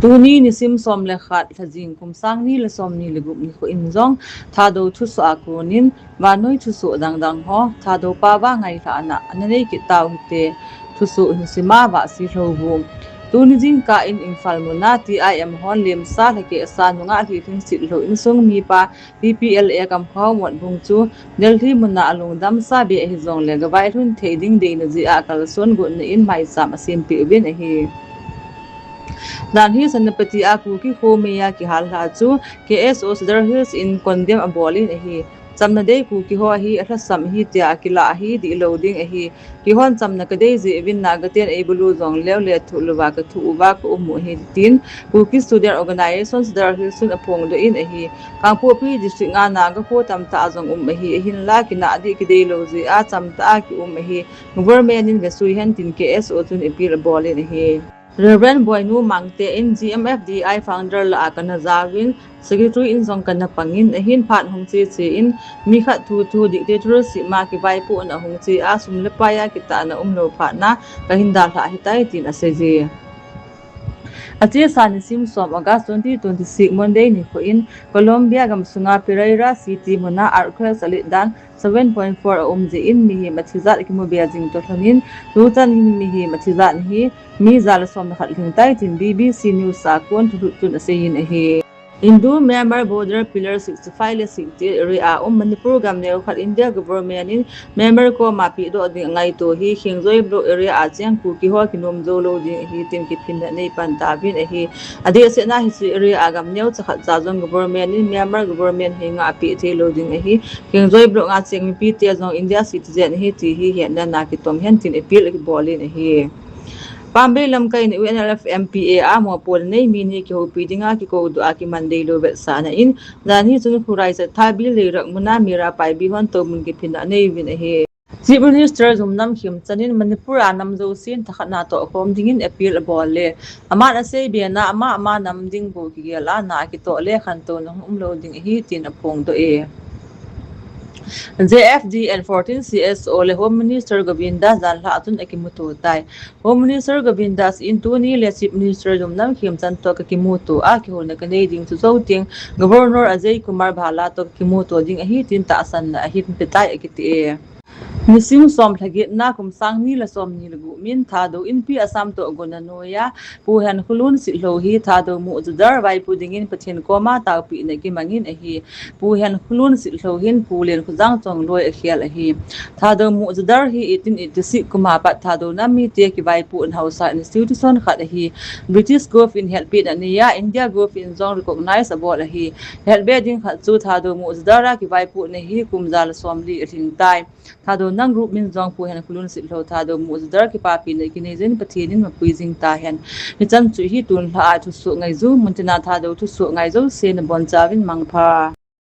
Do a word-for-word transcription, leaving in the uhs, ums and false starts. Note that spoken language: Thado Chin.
Tuni nisim som le khat, Lhajing kum sang ni le som ni le gup nikho in jong Thadou thusoh a konin vannoi thusoh dangdang ho Thadou pao a ngailhahna ana nei kit tau hite. Thusoh hin sima Vahsi Lhouvum. Tuni jingkah in Imphal muna T I M hon lemsa lhakehsa nungah lhilhing sitlhou insung mipa P P L A kamkhau Motbung chu Delhi muna alungdamsa beh ahi jongle gavailhun thei ding deina jeh a kalson gotna in maicham asempeh uvin ahi. Janhi Senapati a Kuki kho meiya kihallha chu K S O Sadar Hills in condemn abolin ahi. Chamna dei Kuki ho hi alhasam ahi tia akilah ahi dihlou ding ahi. Keihon chamna kadei jeh uvin Naga ten eibulu jongleu le thuh louva kathuh uva kaum u ahi tin Kuki Student Organisation Sadar Hills in aphongdoh in ahi. Kangpokpi District a Naga kho tamtah jong um ahi. Ahinla kinah ding kideilou jeh a chamtah a kium ahi. Government in vesui hen tin K S O chun appeal abolin ahi. Reverend Boinu Mangte in G M F D I founder lah a kana jaovin, secretary in jong kana pangin, ahin phat hung cheche in, mi khat thuthu dictatorship ma kivaipohna hung che a, sum le pai a kitahna umlou phatna kahin dalhah ahitai tin aseije. Achesa nisim som August twenty twenty-six Monday nikho in Colombia gamsunga Pereira City muna earthquake alet dan seven point four aum jeh in mihem athijat akimu be jing toh lhonin, tuchan hin mihem athijat hi mi ja le som le khat lhingtai tin B B C News a kon thulhut chun aseiyin ahi. India Myanmar border pillar sixty-five le sixty-eight area a um Manipur gam neokhat India government in Myanmar koma pehdoh ding angaito hi Khengjoi block area a cheng Kuki ho kinom jou lou ding ahi tin kiphinna anei pan tauvin ahi. Adehsetna hiche area a gam neocha khat cha jong government in Myanmar government henga apeh theilou ding ahi. Khengjoi block a cheng mipite jong India citizen ahi ti hi hetna na kitong hen tin appeal akibolin ahi. Pambei lamkai in U N L F M P A a mopo anei mi ni kihoupi dinga kikoudoh a kiman deilou vetsahna in, janhi chun Khuraichat Thabil Leirak muna Meira Paibi hon toumun kiphinna anei uvin ahi. Chief Minister Yumnam Khemchand in Manipur a nam jousen thakhatna tohkhom dingin appeal abol e, aman asei bena ama ama nam ding bou kigel a na akitoh le khantouna hung umlou ding ahi tin aphongdoh e. J F D and fourteen C S O le Home Minister Govindas janhi chun akimuto tai. Home Minister Govindas in tuni le Chief Minister Yumnam Khemchand toh kakimuto a kihouna kanei ding chu jouteng Governor Ajay Kumar Bhalla toh kakimuto ding ahi tin tahsanna ahin petai akiti e. Nisim som lhagetna kum sang ni le som ni le gup min Thadou Inpi Assam toh gonna noiya Pu Henkholun sitlhou hi Thadou Mujadar vaipo dingin Pathen koma taopehna kimangin ahi. Pu Henkholun sitlhou hin Pu Lenkhojang Chongloi akhel ahi. Thadou Mujadar hi eighteen eighty-six kum a pat Thadou nam mite kivaipohna haosa institution khat ahi. British Gov in helpehna neiya India Gov in jong recognize abol ahi. Helpeh ding khat chu Thadou Mujadar a kivaipohna hi kum ja le som li alhingtai. Thadou nam group min jong Pu Henkholun sitlhou Thadou Mujadar kipapina kinei jin Pathen in mapui jing tahen. Hichan chu hi tunlhah a thusoh ngaiju, muntina Thadou thusoh ngai jouse nabonchauvin mangpha.